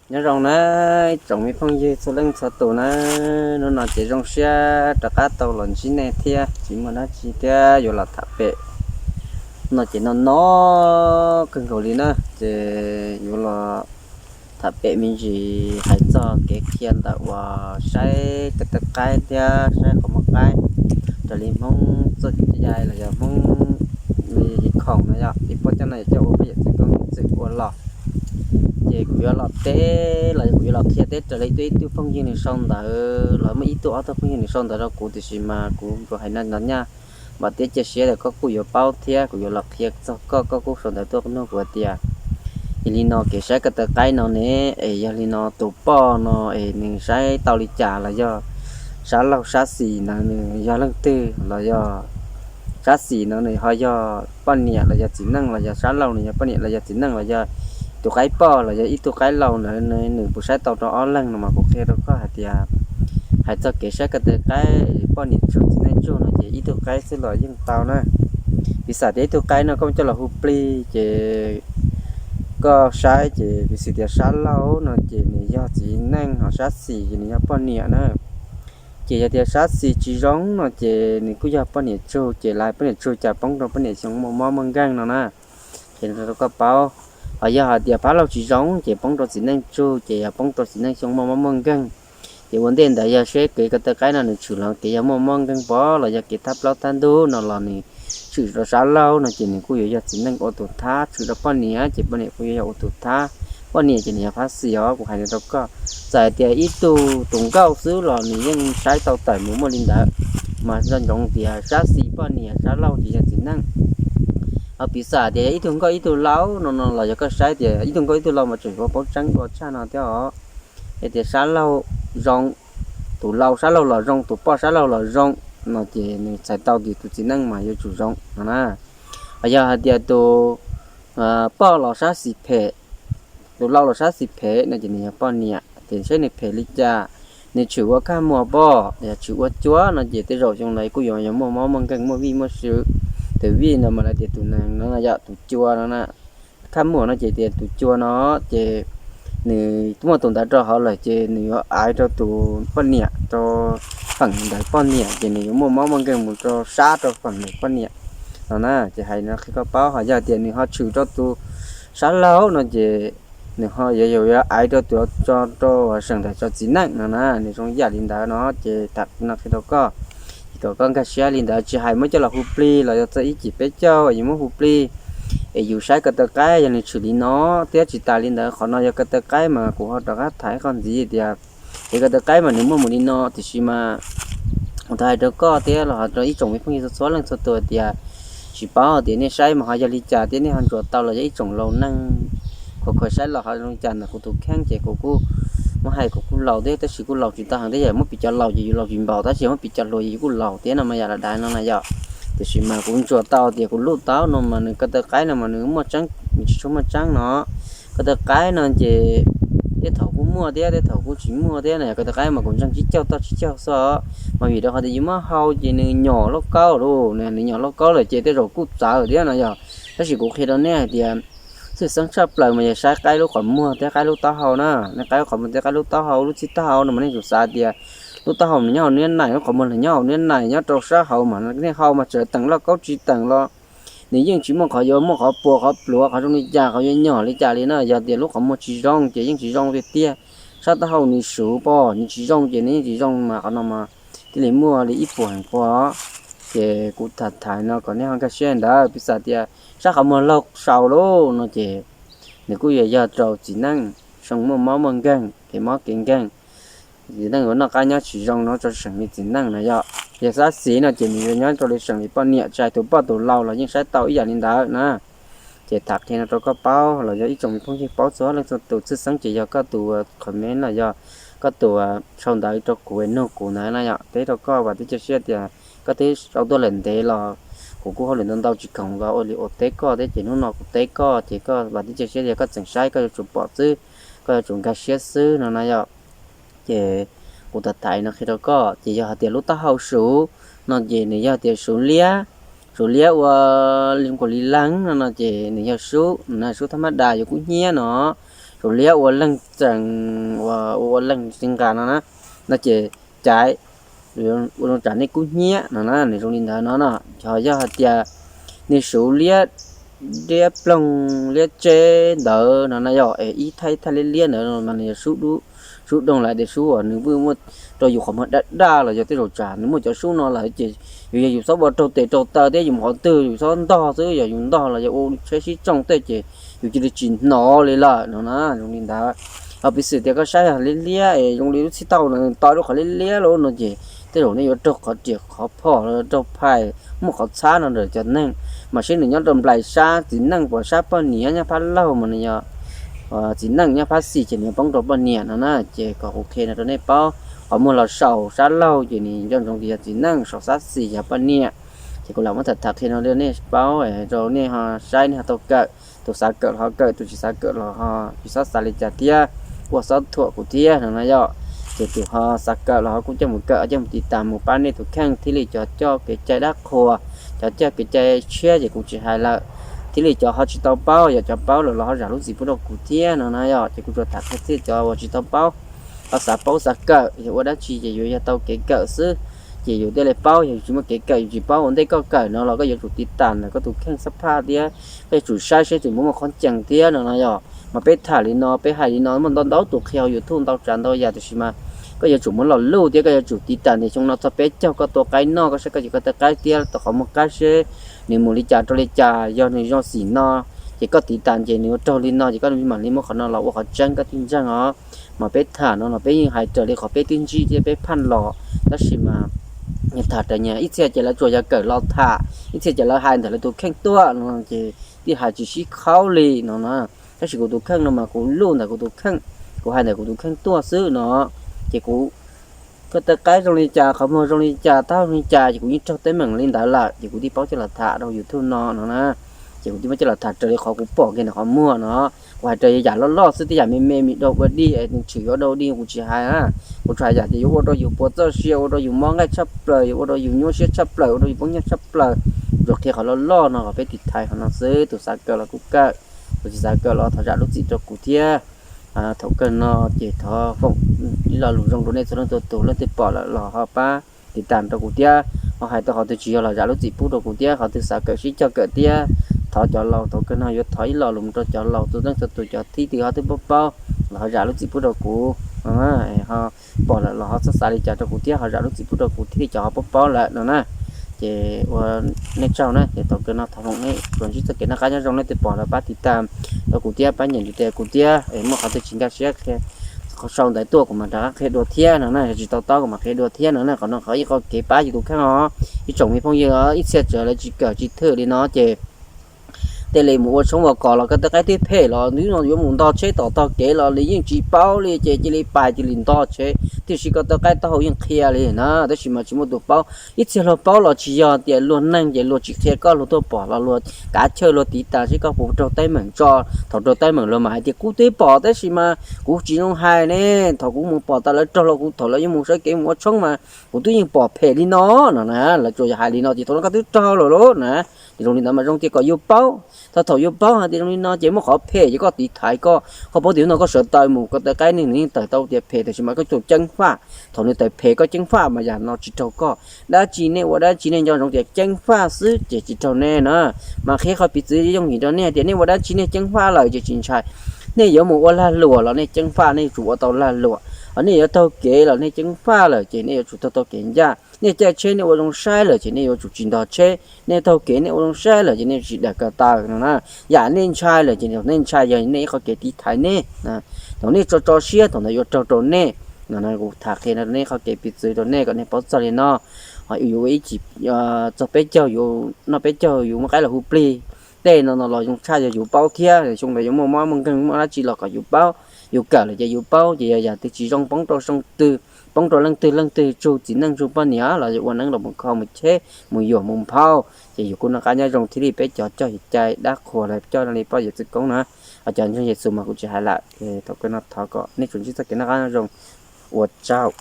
Nyob zoo na, ib tsoom me phooj ywg txhua leej txhua tus na, hnub no ces zoo siab rov qab tau los ntsib nej thiab, tsis muaj dab tsi thiab yuav los tham pem. No ces no no kawg nkaus li na, ces yuav los tham pem me ntsis hais txog kev qhia ntawm uas saib ko taw qaib thiab saib qhov muag qaib raws li Hmoob txoj cai los yog Hmoob li hiv khoom no yog ib pob coj no yog coj ua pab yam txwv koob txwv ua los. Ces kuv yuav los teb los yog kuv yuav los qhia teb raws li ib tug ib tug phooj ywg nws sau ntawv los muaj ib tug ob tug phooj ywg nws sau ntawv rau kuv, tiam sis mas kuv tsuas hais no los nyaj, vam thiab cia siab tias koj kuj yuav paub thiab kuv yuav los qhia txog koj, koj kuj sau ntawv tuaj nug kuv hais tias, es li no kev saib ko taw qaib no ne, es yog li no tus poj no es nws saib tau li cas los yog sab laug sab xis ntawd nws yog leej twg los yog sab xis no nws ho yog poj niam los yog txiv neej los yog sab laug nws yog poj niam los yog txiv neej los yog tus qaib poj los yog ib tug qaib laus ntawd nws puas saib tau rau ob leeg no mas kuv qhia rau koj hais tias hais txog kev saib ko taw qaib poj niam tsug txiv neej tsug no ces ib tug qaib xwb los yeej tau na. Piv xam tias ib tug qaib no koj muab coj los hu plig ces koj saib ces piv xam tias sab laug no ces nws yog txiv neej, ho sab xis ces nws yog poj niam na. Ces yog tias sab xis tsis zoo no ces nws kuj yog poj niam tsug, ces lawv poj niam tsug cas poob rau poj niam xyoo muaj mob muaj nkeeg no na. Qhia rau koj paub, ho yog hais tias sab laug tsis zoo ces poob rau txiv neej tsug ces yog poob rau txiv neej xyoo muaj mob muaj nkeeg. Ces ua ntej ntawd yog seb kev ko taw qaib no nws tshwm los kev yog muaj mob nkeeg pom los yog kev thab plaub thab ntug no los nws tshwm rau sab laug no ces nws kuj yuav yog txiv neej ua tus thab, tshwm rau poj niam ces poj niam kuj yuav yog ua tus thab. Poj niam ces nws yog phab xis os, kuv hais no rau koj. Txawm hais tias ib tug tus nkauj xwb los nws yeej saib tau tawm mus muaj li ntawd, mas nco ntsoov tias sab xis poj niam, sab laug ces yog txiv neej. Ho piv xam tias yog ib tug nkauj ib tug laus no no los yog koj saib tias ib tug nkauj ib tug laus mas tseem yuav paub tseeb dua tshaj no thiab os. Es tias sab laug zoo, tus laus sab laug los zoo, tus poj sab laug los zoo, no ces nws txhais tau tias tus txiv neej mas yuav tsum zoo no na. Ho yog hais tias tus poj los sab xis phem, tus laus los sab xis phem no ces nws yog poj niam, ces seb nws phem li cas, nws tshwm ua kaj muag pom, yog tshwm ua cua no ces tej zaum xyoo no kuj yuav yog muaj mob muaj nkeeg muaj vij muaj sw. Tus vij no mas lawv tias tus neeg no yog tus cua no na. Kaj muag no ces tias tus cua no ces nws muaj tus ntawd rau hauv lawm ces nws yuav aiv rau tus poj niam, rau feem ntawm poj niam ces nws yuav muaj mob muaj nkeeg mus rau sab rau feem ntawm poj niam no na. Ces hais no qhia koj paub, ho yog tias nws ho tshwm rau tus sab laug no ces nws ho yuav yuav aiv rau tus, rau seem ntawm tso txiv neej no na. Nws zoo yam li ntawd no ces tham no qhia rau koj, kom koj nkag siab li ntawd, tsis hais muab coj los hu plig los yog txog ib cim peb caug yus muab hu plig es yus saib ko taw qaib yog nws tshwm li no. Thiab tsis tas li ntawd, qhov no yog ko taw qaib mas kuv ho rov qab tham ib qho ntxiv tias, es ko taw qaib mas nws muaj mus li no, tiam sis mas kuv tau hais rau koj thiab los ho rau ib tsoom me phooj ywg txhua txhua leej txhua tus tias, tsis paub tias nej saib mas ho yog li cas thiab nej ho ntsuas tau los yog ib tsoom laus neeg khuas khuas saib los ho zoo li cas ntawm kuv tus kheej ces kuv kuj muab hais kuv kuj laus thiab, tab sis kuj laus tsis tau heev thiab, yog muab piv cov laus ces yus laus tsis npaum, tab sis muab piv cov hluas yus kuj laus thiab no mas yam la dais no na yom. Tiam sis mas kuv ntsuas tau tias kuv lub taub no mas nws ko taw qaib no mas nws muaj tseeb, nws tsis tshua muaj tseeb no. Ko taw qaib no ces tej thaum kuj muaj thiab tej thaum kuj tsis muaj thiab na. Ko taw qaib mas kuv ntseeg tsib caug toj tsib caug xwb, mas vim rau qhov tias yus muab hau ces nws nyom lauj kaub lauj, nws nyom lauj kaub lawm ces tej zaum kuj txawv thiab no yog. Tab sis kuv qhia rau nej hais tias tshwj xeeb tshaj plaws mas yog saib qaib lub qhov muag thiab qaib lub taub hau na. Nej qaib lub qhov muag thiab qaib lub taub hau, lub txij taub hau no mas nej tsum xav tias lub taub hau nws nyob hauv niab nees, lub qhov muag nws nyob hauv niab nees nyob rau sab hauv mas nej hau mas txawm teem lauj kaub tsis teem los nws yeej tsis muaj qhov yuav muaj qhov puas qhov pluav qhov zoo li cas qhov yuav nyom li cas li na. Yog tias lub qhov muag tsis zoo ces yeej tsis zoo tiag tiag. Sab taub hau nws suv pom nws tsis zoo ces nws yeej tsis zoo mas qhov no mas thiaj li muaj li ib puas heev pua. Ces kuv tham tham no kom nej ho nkag siab ntawd, piv xam tias sab qhov muag laug saud lauj no ces nws kuj yuav yog rau txiv neej, zoo muaj mob muaj nkeeg, kev mob kev nkeeg, txiv neej yuav noj qab nyob tsis zoo no rau seem li txiv neej no yom. Yog sab xis no ces nws yuav nyob rau li seem li poj niam, tsis hais tus poj tus laus los yeej saib tau ib yam li ntawd na. Ces tham qhia no rau koj paub los yog ib tsoom me phooj ywg paub txhua leej txhua tus, tshwj xeeb ces yog koj tus comment los yog koj tus sau ntawv rau kuv nug kuv ntawd na yom. Teb rau koj vam thiab cia siab tias koj twb sau tuaj lawm ntev los kuv kuj hauj lwm ntau ntau tsis khoom los ua li ua teb koj thiab, ces hnub no kuv teb koj ces koj vam thiab cia siab tias koj tseem saib koj yuav tsum pom xwb, koj yuav tsum nkag siab xwb no na yom. Ces kuv tham tham no qhia rau koj, ces yog hais tias lub taub hau suv no ces nws yog tias suv liab, suv liab ua li nkaus li leeg no no ces nws yog sub, nws sub thab mab das yuav kub hnyiab no, tus liab ua leeg txeem, ua ua leeg tsis nqa no na, no ces caiv, ua zoo tsam nej kub hnyiab no na, nws zoo li ntawd no no. Ho yog hais tias nws suv liab, liab ploog, liab tseb ntawd no na yog es ib thaij ib thaij liab liab ntawd mas nws yog sub doog lawm tias sub uas nws muaj rau yus qhov muag daj daj los yog tej zaum tsam nws muaj cov sub no lawm ces yus yog yus txhob ua raug tes raug taw thiab yus mus qhov twg yus txhob ntog xwb, yog yus ntog los yog ua tsheb sib tsoo tej ces yus cia li tsis hnov li lawm no na, zoo li ntawd. Ho piv xws tias koj saib yog liab liab es zoo li lub txhib tauj no to lub qhov liab liab lawm no ces tej zaum nej yuav raug qhov riam qhov phom los raug phais, muaj qhov txhab no ntawm cov neeg. Mas seb nws nyob rau nplais sab txiv neej puas sab poj niam, nyob phab laug mas nws yog txiv neej, nyob phab xis ces nws poob rau poj niam no na. Ces kom kuv qhia no rau nej paub, qhov muag los saum sab laug ces nws nco ntsoov tias yog txiv neej, saum sab xis yog poj niam. Ces kuv lam muab tham tham qhia no rau nej paub, rau nej ho saib nej ho tau kawm. Tus xav kawm los ho kawm, tus tsis xav kawm los ho tsis txhob xav li cas thiab, kuj txhob thuam kuv thiab no na yom. Ces tus ho xav kawm los ho kuj coj mus kawm, coj mus tiv tas mus pab nej tus kheej thiaj li cov coj kev cai dab qhuas, cov coj kev cai tshiab ces kuv tsis hais lawm. Thiaj li cov ho tsis tau paub, yog cov paub lawm los ho zam lub txim pub rau kuv thiab no na yom. Ces kuv tsuas tham qhia txhij cov uas tsis tau paub, ho xav paub xav kawm, yog ua dab tsi ces yuav yog tau kev kawm xwb. Ces yus thiaj li paub, yog yus tsis muaj kev kawm, yus tsis paub ua ntej koj kawm no los koj yuav tsum tiv tas ntawm koj tus kheej xab phaj thiab koj yuav tsum saib seb tus muaj muaj qhov cees thiab no no yom. Mas peb tham li no, peb hais li no muaj ntau ntau tus qhia hauv YouTube ntau tsav ntau yam, tiam sis mas koj yuav tsum muab los luj thiab koj yuav tsum tiv tas ntawm xyoo no txog peb caug koj tua qaib noj, koj saib koj cov koj tej qaib thiab tau qhov muag qab seb nws mus li cas rau li cas. Yog nws zoo xim no ces koj tiv tas ces nws ua raug li no ces koj mam li muab qhov no los ua qhov tseeb koj thiaj ntseeg os. Mas peb tham no los peb yeej hais raws li qhov peb twb ntsib thiab peb phaj los, tab sis mas tham raws nyias ib txhia ces lawv tsuas yog kawm los tham, ib txhia ces lawv hais ntawm lawv tus kheej tuaj no ces thiaj hais tsis sib khaub li no na. Tab sis kuv tus kheej no mas kuv luj ntawm kuv tus kheej, kuv hais ntawm kuv tus kheej tuaj xwb no. Ces kuv, koj tej qaib zoo li cas, qhov muag zoo li cas, taub zoo li cas ces kuv yeej raug teeb meem li ntawd lawm ces kuv thiaj paub coj los tham rau YouTube no no na. Ces kuv thiaj muab coj los tham raws li qhov kuv pom kiag ntawm qhov muag no. Kuv hais raws yam loj loj xwb, tej yam me me me dau ua dij es nws tshwm yuav dau dij kuv tsis hais na. Kuv tsuas hais yam tias yuav ua rau yus puas txoj sia, ua rau yus mob nqaij tshaj plaws, yuav ua rau yus nyuaj siab tshaj plaws, ua rau yus poob nyiaj tshaj plaws. Tsuas qhia qhov loj loj no kom peb tiv thaiv qhov no xwb, tus xav kawm los kuj kawm, tus tsis xav kawm los thov zam lub txim rau kuv thiab. Thaum kawg no ces thov foom ib lo lus zoo rau nej txhua leej txhua tus, leej twg pom lawm los ho pab tiv tas rau kuv thiab, ho hais tau qhov twg tsis yog los zam lub txim pub rau kuv thiab, qhov twg xav kawm sib cog kawm thiab, thov cov laus, thaum kawg no yuav thov ib lo lus mus rau cov laus txhua leej txhua tus, cov thib twg ho twb paub paub los ho zam lub txim pub rau kuv, ho pom lawm los ho txhob xav li cas rau kuv thiab, ho zam lub txim pub rau kuv thiab li cov ho paub paub lawm no na. Ces ua nej tsaug na, ces thaum kawg no thov foom nej tsuas ntsib txoj kev noj qab nyob zoo, leej twg pom los pab tiv tas rau kuv thiab, pab nias ntiv tes kuv thiab, es muaj qhov twg tsis nkag siab qhia sau ntawv tuaj kuv mam rov qab qhia dua thiab no na, yog tsis tau taub kuv mam qhia dua thiab no na. Qhov no qhov ib qho kev pab yus tus kheej os ib tsoom me phooj ywg, ib txhia tseem lawv tsis kawm tsis thwm li no ces tej li mus ua tshoob ua kos los koj tej qaib twb phem los hnub no yuav mus ntog tsheb tom tog kev los li yeej tsis paub li ces cia li pais cia li ntog tsheb, tiam sis koj tej qaib taub hau yeej qhia li na, tab sis mas tsis muaj tus paub. Ib txhia luag paub los tsis yog tias luag neeg ces luag tsis qhia koj, luag tuaj pom los luag kav chawj luag tiv tas seb koj puas raug teeb meem tso. Thaum raug teeb meem luag mam hais tias kuv twb pom tab sis mas kuv tsis zoo hais ne, thaum kuv mus pom tas lawv raug los kuv thaum lawv yuav mus sawv kev mus ua tshoob mas kuv twb yeej pom phem li no no na, lawv tsuas yog hais li no ces thaum no koj twb raug lawm lauj na. Ces zoo li ntawd mas zoo tias kom yus paub, thaum thaum yus paub hais tias zoo li no ces muaj qhov phem ces koj tiv thaiv koj, koj paub tias hnub no koj sawv taws mus koj tej qaib neeg nws yeej tawm tau tias phem, tab sis mas koj tsuas ceeb faj, thaum nws tawm phem koj ceeb faj mas yam no tsis raug koj. Dab tsi nej ua dab tsi nej nco ntsoov tias ceeb faj xwb ces tsis raug nej na. Mas qhia qhov piv txwv yooj yim rau nej hais tias nej ua dab tsi nej ceeb faj lawm ces tsis ntshai. Nej yuav mus ua lag luam los nej ceeb faj, nej yuav tsum ua tau lag luam. Ho nej yuav taug kev los nej ceeb faj lawm ces nej yuav tsum taug tau kev ncaj. Nej caij tsheb nej ua zoo saib lawm ces nej yuav tsum tsis ntog tsheb. Nej taug kev nej ua zoo saib lawm ces nej tsis daws ko taw no na. Yam nej ntshai lawm ces nej ntshai yog nej ib qho kev tiv thaiv nej. Thaum nej tso tso siab thaum ntawd yuav raug rau nej no na. Kuv tham qhia no rau nej qhov kev piv txwv rau nej kom nej paub txog li no. Ho yus ua ib chim txog peb caug yus noj peb caug yus muaj qaib los hu plig tej no no los zoo tshaj yog yus paub thiab, xyoo ntawd yuav muaj mob muaj nkeeg muaj dab tsi los kom yus paub. Yus kawm lawm ces yus paub, ces yog yam twg tsis zoo poob rau xyoo twg, poob rau leej twg leej twg tsug txiv neej tsug poj niam los yog ua neeb los mus kho mus cheb mus yuam mus nphau, ces yus kuj noj qab nyob zoo thiaj li peb cov coj yus cai dab qhuas los coj li poj yawm txwv koob na. Ho cov ntseeg Yexus mas kuv tsis hais lawm. Thaum kawg no thov kom nej tsuas ntsib txoj kev noj qab nyob zoo. Ua tsaug.